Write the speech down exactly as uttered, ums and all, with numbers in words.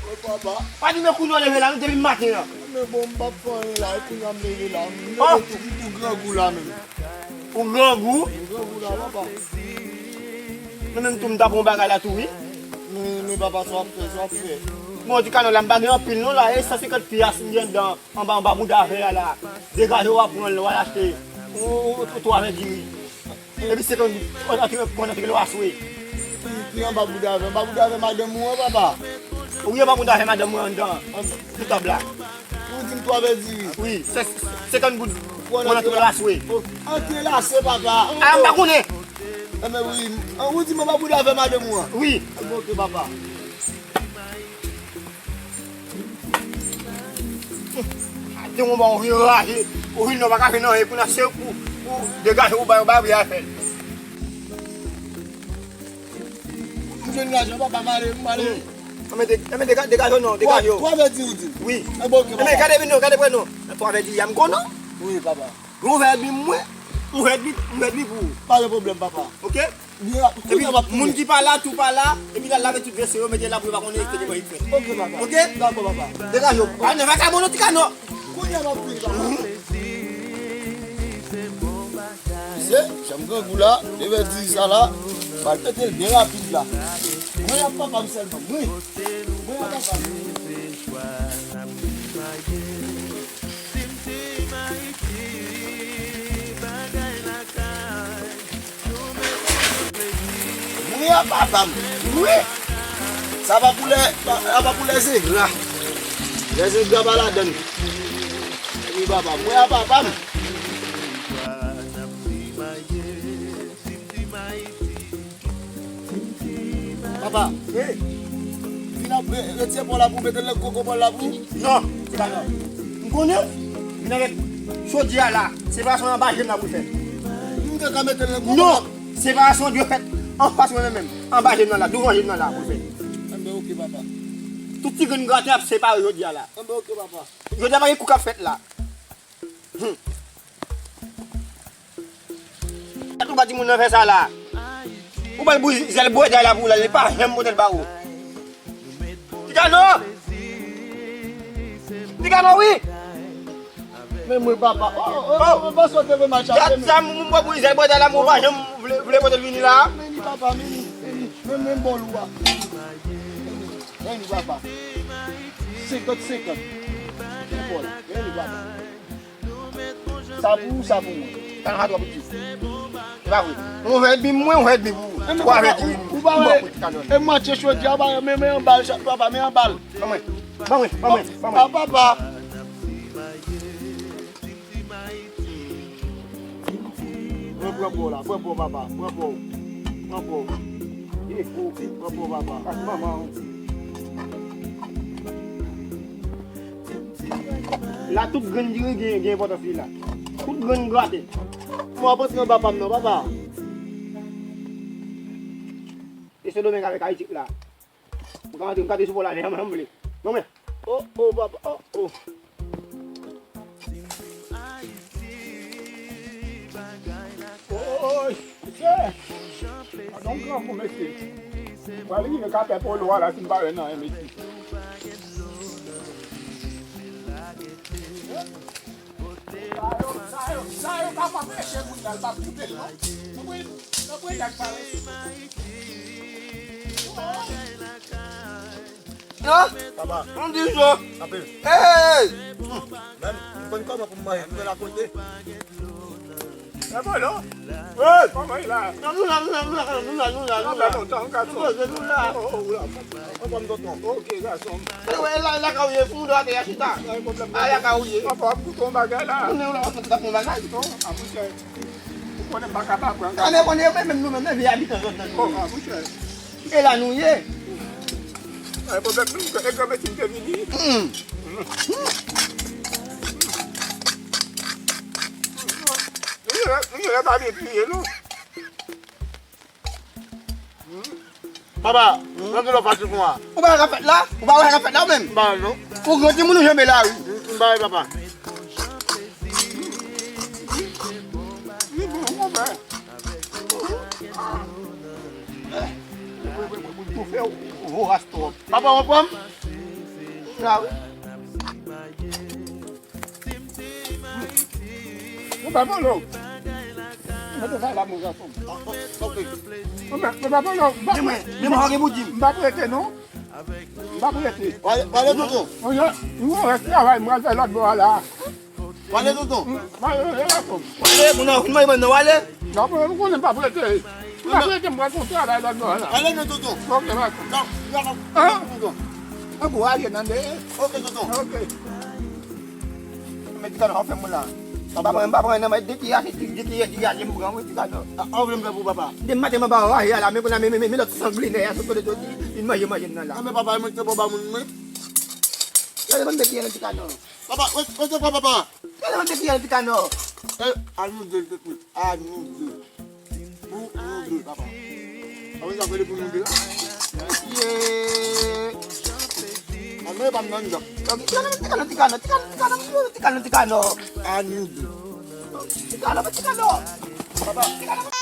Wi, papa. Pa di men kounye a w leve la, nou depi maten an. Men bon, m p ap fè anyen la, e kounye a m leve la. M leve tou, m tou grangou la menm. Ou grangou? M grangou la, papa. Mwen menm tou, m t ap yon bagay la tou, wi. Men, men papa, sa w ap fè, sa w ap fè. Bon, ti kanò la, m pa gen anpil non la, e san senkant pyas m gen anndan, anba, anba bouda vè a la. Degaje w, w a pran l, w al achte yon, yon, yon twa vè diri. Epi se konn, konn antre, konn antre lwa swe. Ki, ki anba bouda vè? Anba bouda vè madanm ou an, papa? Wi, anba bouda vè madanm mwen anndan. Sou tab la. Ou di m twa vè diri? Wi, se, se, senkant goud. Konn antre lwa swe. Antre lase, papa. A, m pa konnen. Enben wi, ou di m anba bouda vè madanm ou an? Wi. Enben oke, papa. Te yon ba ou vin raje, ou vin nan pa ka fè nan, e kounye a se pou, pou degaje ou ba yo ba vre a fè l. M jwenn lajan, papa, m ale, m ale. Anben, de-, anben, dega-, degaje w non, degaje w. Twa vè diri ou di? Wi. Enben oke, papa. Anben, gade vin non, gade vre non. Twa vè diri a m konn non. Wi, papa. Yon vè diri mwen, yon vè diri, yon vè diri pou ou. Pa gen pwoblèm, papa. Oke? Epi, moun ki pa la, tou pa la, epi l al lave tout vese yo, mete la pou yo pa konnen eksperyman li fè. Oke, papa. Oke? Dakò, papa. Degaje w. Pa nan vakabon non, ti kanò. Kounye a m ap fini, papa. Misye, janm grangou la, leve diri sa la, m al pete l byen rapid la. Mwen ak papa m sèlman, mwen. Mwen ak papa m. Mwen a papa m. Wi. Sa pa pou lè, sa pa pou lè zengra. Lè zengra pa ladann. Wi, papa. Mwen a papa m. Papa, vin ap re-, retire pòl la pou mete l nan koko pòl la pou. Non, se pa non. M konnen, vin avèk chodyè a la. Separasyon anba je m la pou l fèt. M te ka mete l nan koko. Non, separasyon dwe fèt anfas mwen menm. Anba je m nan la, douvan je m nan la pou l fèt. Enben, oke, papa. Tout ti grenn grate ap separe jodi a la. Enben, oke, papa. Jodi a pa gen kou k ap fèt la. Hmm. Sa tou pa timoun nan fè sa la. Ou ba l bouyi zèl bwèday la pou ou la, li pa janm pote l ba ou. Ti Kano! Ti Kano, wi! Men mwen papa. Oh, oh, oh, oh, oh, bon, sote ve macha. Gad sa, moun mwen bouyi zèl bwèday la, mwen pa janm vle, vle pote l vini la. Men ni papa, men ni, men ni, men, men bòl ou a. Men ni papa. Senkant senkant. Bòl, men ni papa. Sa pou ou, sa pou mwen. Tan sa twò piti. Se pa vre. Yon vè edmi pou mwen, yon vè edmi pou ou. Twa vè edmi pou ou. Ou pa wè, e matche chodyè, ou pa wè, men, men anba l, papa, men anba l. Ban mwen, ban mwen, ban mwen. A, papa. Pran, pran pou w la, pran pou w, papa, pran pou w. Pran pou w. Pran pou w, papa. Ak manman w. La tout grenn diri gen, gen enpòtans li la. Tout grenn grate. Mwen ap antre anba pa m nan, papa. E Sendomeng avèk Ayiti la. Ou ka antre, m ka te sou pòl la, jan m vle. Non, men. Oh, oh, papa, oh, oh. Oy, mesye! Gadon grangou, mesye. Pral rive k ap pè polo a la si m pa wè nan anyen, mesye. Sa yo, sa yo, sa yo kapab peche moun nan, l pa koute l, non. Tanpri, tanpri, nèg pa rete. Non? Papa. M di w. Anpil. Hey! Men, m konn kòman pou m manje, m fè l akote. E bon, non? Hey! Kòman e la? Non, nou la, nou la, nou la, nou la, nou la, nou la. Sa fè lontan, gason. Nou poze, nou la. Oh, oh, oh, la. Anfòm, tonton. Ok, gason. E wè, la, la ka ou ye, fou, dwa te ya chita. Pa gen pwoblèm, non. A, la ka ou ye. Anfòm, m goute yon bagay la. Nou la, nou la, nou la, yon bagay. Non, a, monchè. Ou konnen m pa ka pa pran. Sa depann de menm nou menm, men vye abitan zòn nan nou ye. Oh, a, monchè. E la nou ye. Ay, pwoblèm nou, e granmesi m te vini. Mm. Minyonè, minyonè pa byen kriye, non. Papa, nan de lò fasil pou mwen. Ou pa wè k ap fèt la? Ou pa wè k ap fèt la ou menm? M pa wè l non. Ou gran timoun ou janbe la wi. M pa wè papa. Li bon, konpè. Voras twòp. Papa, w pran m? Sa wi. Ou pa polo. Mete sa la, mon gason. Ok. Ou pa polo. Men mwen, men mwen, gen pou di m. M pa prete, non. M pa prete. Wale, wale, tonton. Mwen, mwen, rès travay, mwen fè lòt bò a la. Wale, tonton. Wale, wale, tonton. Wale, moun nan fin manje bann nan, wale. Non, mwen, mwen konnen m pa prete. M pa prete, mwen konn travay lòt bò a la. Wale, non, tonton. Ok, bak. Non, non, non, tonton. An pou wale nan de. Ok, tonton. Ok. Men ti kanò fè moun la. Papa, mwen pa pran nan men de ki aje, de ki aje, aje m pran wi ti kanò. A, a, ou vle m fè pou papa. De maten mwen pa raje a la, men kounye a, men, men, men, men lòt sanglinè a sot kote soti, vin manje, manje m nan la. A, men papa, mwen te bon ba moun mwen. Gade mwen de ki aje ti kanò. Papa, wè, wè se kwa papa. Gade mwen de ki aje ti kanò. E, a nou de, de, de, a nou de. Pou nou de, papa. A, wè sa fè de pou nou de la. Ye. A, men pa m nan jan. Ti kanò, ti kanò, ti kanò, ti kanò, ti kanò, ti kanò. A nou de. Ti kanò, ti kanò. Papa. Ti kanò.